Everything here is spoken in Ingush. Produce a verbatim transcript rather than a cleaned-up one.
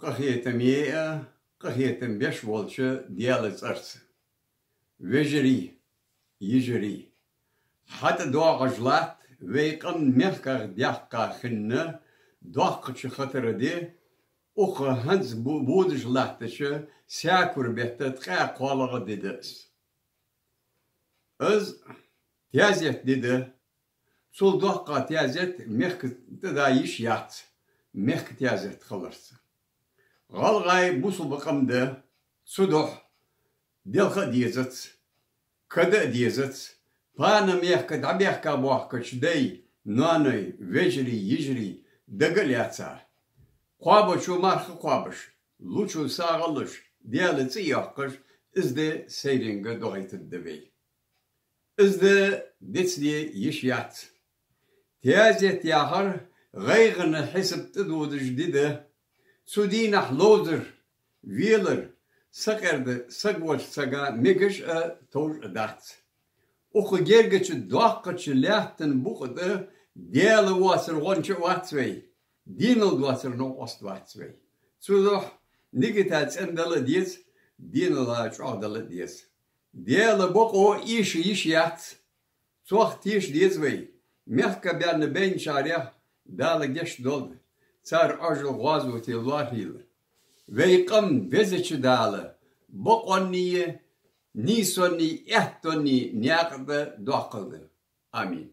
Къахетаме а, къахетам беш волча Даьла цӀерца. Вежарий, йижарий, хьатӀадоагӀаш латт вай къам мехках даьккха хинна доккхача хатара ди, укх хӀанз бу-, бодаш латтача саькура бетта ткъаь кхоалагӀа ди да из. Из таьзета ди да, цул доккха таьзет мехка тӀада йиш яц, мехка таьзет хиларца. ГӀалгӀай бусалба къам да, цудухьа делха а дезац, када а дезац, пана мехка дӀабехка боахкача дай, ноаной, вежарий, йижарий дага а лаьца. Кхоабачо марха кхоабаш, лучо сагӀа а луш, Даьла цӀи а йоаккхаш, из ди сайренга догӀийтаргда вай. Из ди дицде йиш яц. Таьзет яхар гӀайгӀана хьисап тӀадодаш ди да. Цу дийнахьа ловзар, велар, сакъерда саг волча сага мегаш а, товш а дац. Укх гергача доккхача лаьттан букъа тӀа Даьла воацар гӀонча а вац вай, денал доацар новкъост вац вай. Цудухьа нигата цӀендала а деза, денала чӀоагӀдала а деза. Даьла бокъо эша йиш яц. Цох теша деза вай. Мехка баьнна байначарех Дала гешт долда, цар Ӏоажал, гӀазоте лоархӀийла. Вай къам Везача Дала бокъоннеи, нийсоннеи, аьттоннеи наькъа тӀа доаккхалда. Амин.